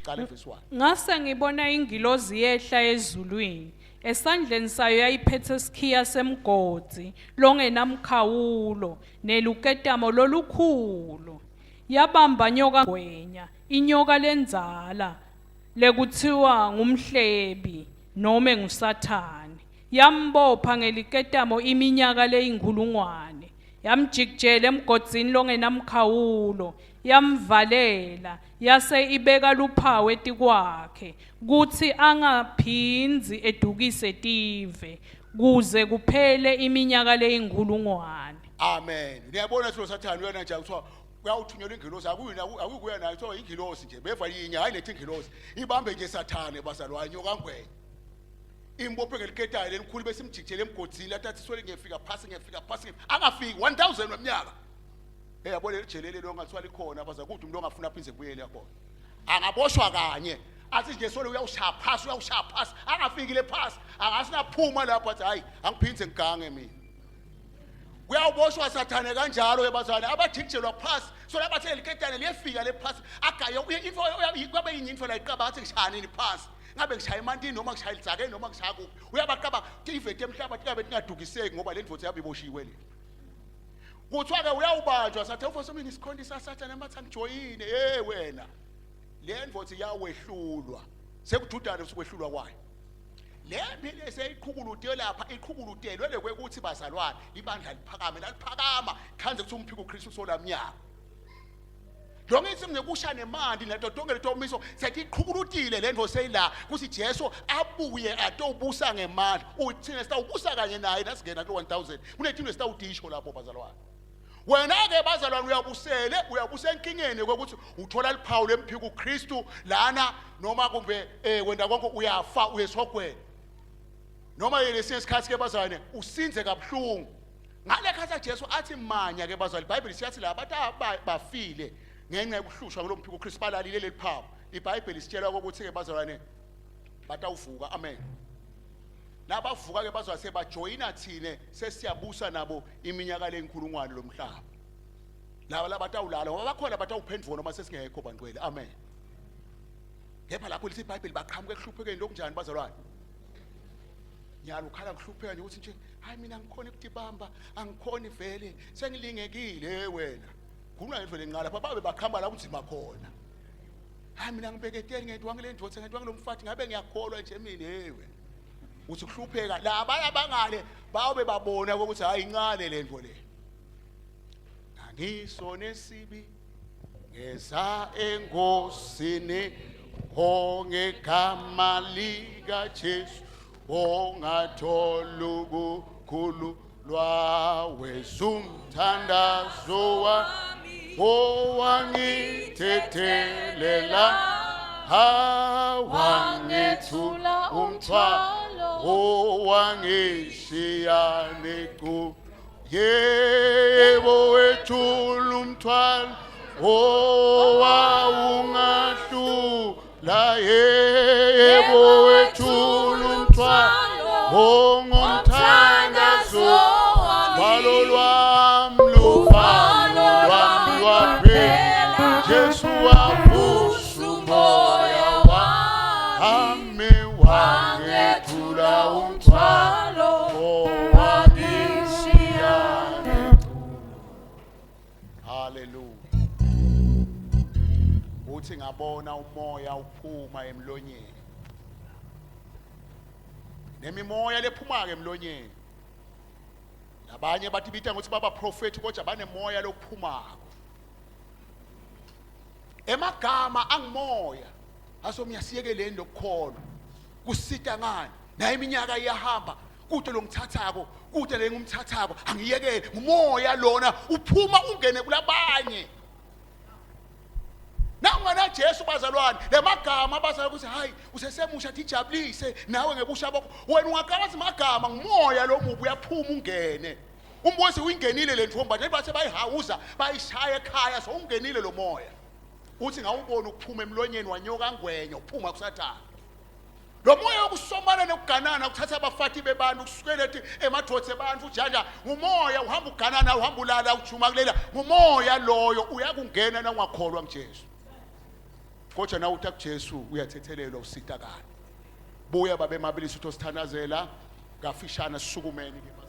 Qala verse 1. Ngase ngibona ingilozi yehla ezulwini. Esandleni sayo yayiphethe isikhiya semgodi longenamkhawulo neluketamo lolukhulu. Yabamba nyoka ngwenya, inyoka lendzala lekuthiwa ngumhlebi nome nguSathane. Yambopha ngeliketamo iminyaka leyinkhulungwane. Yamjikijela emgodzini longenamkhawulo, yamvalela, yase ibeka luphawu etikwakhe kutsi angaphindzi edukise tive kuze kuphele iminyaka leyinkhulungwane. Amen. Niyabona silo sathane uyena nje kuthiwa kuyawuthunyelwa ingilosi akuyina akukuya nayo kuthiwa ingilosi nje beva yinye hayi lethi ingilosi ibambe nje sathane bazalwane nyokangwenya imbophe ngeliketayo lelikhulu bese imjikijele emgodini athi athi sole ngiyefika phasi ngiyefika phasi angafiki 1000 weminyaka. Hey yabo leli jele lelo ongathiwa likhona baza kude umuntu ongafuna aphinde kubuyele khona. Angaboshwa kanye athi nje sole uyawushaya phasi uyawushaya phasi angafiki le phasi angasinaphuma lapho athi hayi angiphinde ngigange mina. Kuyawuboshwa sathane kanjalo ke bazalwane abajikijelwa phasi so labathe leliketane liyefika le phasi agaye info kwabe yinye info la iqaba athi ngishaya nini phasi ngabe ngishaya emantini noma ngishaya elidzakeni noma ngishaya kuphi uyabaqaba iveti emhlaba tingabe tingadukiseki ngoba le ndvodza yabe iboshiwe le kuthiwa-ke uyawubanjwa sathe ufose mina isikhonti sasathane amathi angijoyine ye wena le ndvodza iyawehlulwa sekududane usuku kwayo le mpi le seyiqhukulude lapha iqhukuludelwe le kwekuthi bazalwane ibandla liphakame laliphakama khanze kuthi umphiko uKristu solamnyaka lonke insimu nekusha nemali nato tonke letomiso sethi iqhukulutile le nto seyila kuthi Jesu abuye atobusa ngemali uthina sitawubusa kanye naye nasingena kulo 1000 kunetinto esitawudisho lapho bazalwane wena-ke bazalwane uyabusele uyabusa enkingeni kokuthi uthola liphawu lemphiko uKristu lana noma kumbe eh wenda konke uyafa uyesihogweni noma lesinye isikhathi ke bazalwane usinze kabuhlungu ngale khathi Jesu athi manya ke bazalwane iBhayibheli siyathi laba bathi bafile ngenxa yokuhlushwa kulo mphiko uKristu balalile leli phawu iBhayibheli sitshela ukuthi ke bazalwane batawuvuka amen Nabavuka ke bazwa sebajoyina thina sesiyabusa nabo iminyaka leyinkulungwane lomhlaba. Laba labatawulala ngoba bakhona batawuphendvuka noma sesingekho bangcwele. Amen. Kepha lapho lithi iBhayibheli baqhamuka ekuhluphekeni lokunjani bazalwane? Nyalo ukhala ngihlupheka nje ukuthi nje hayi mina ngikhona ukutibamba angikhoni vele sengilingekile wena. Khuluma ngevele nqala lapha babe baqhamba la kunzima khona. Hayi mina ngibeketeli ngedwa ngile ndvodza ngedwa ngilomfati ngabe ngiyakholwa nje mina hey wena. Uthi kuhlupheka laba abangale bayobe babona ukuthi hayi incane lento le. Ngangisone sibi ngeza engosini ongegama lika Jesu ongathola ukukhululwa wezumthandazo wami owangithethelela awangethula umthwalo owangishiya necu yebo wethula umthwalo owawungahlula yebo wethula umthwalo ongomthandazo valo lwam luvalo lwam lwaphela Jesu wavusa umoya wami wangethula umthwalo owangishiya Haleluya. Uthi ngabona umoya uphuma emlonyeni. Nemimoya lephuma ke emlonyeni. Labanye bathi bita ngokuthi baba prophet kodwa banemoya lophumako. Emagama angimoya asomyasiyekeleni lokukholwa. Kusita ngani? Naye iminyaka iyahamba kude longithathako kude lengumthathako angiyekele ngumoya lona uphuma ungene kulabanye nangona Jesu bazalwane lemagama abazalwane ukuthi hayi usesemusha tijabulise nawe ngebusha bakho wena ungaqala ukuthi magama ngumoya lo mubi uyaphuma ungene umbusi uyingenile le ntombazane bathe bayihawuza bayishaya ekhaya so ungenile lo moya uthi ngawubona ukuphuma emlonyeni wanyoka ngwenya uphuma kusathane lo moya wokusomana nokuganana ukuthatha abafati bebantu kusukela ethi emadvodza ebantu ujanja ngumoya uhamba uganana uhamba ulala ujuma kulela ngumoya loyo uyakungena na ungakholwa nguJesu. Kodwa nawe uta kuJesu uyathethelelwa usitakala. Buya babe mabilisi utosithandazela kafishane, sisukumeni ke.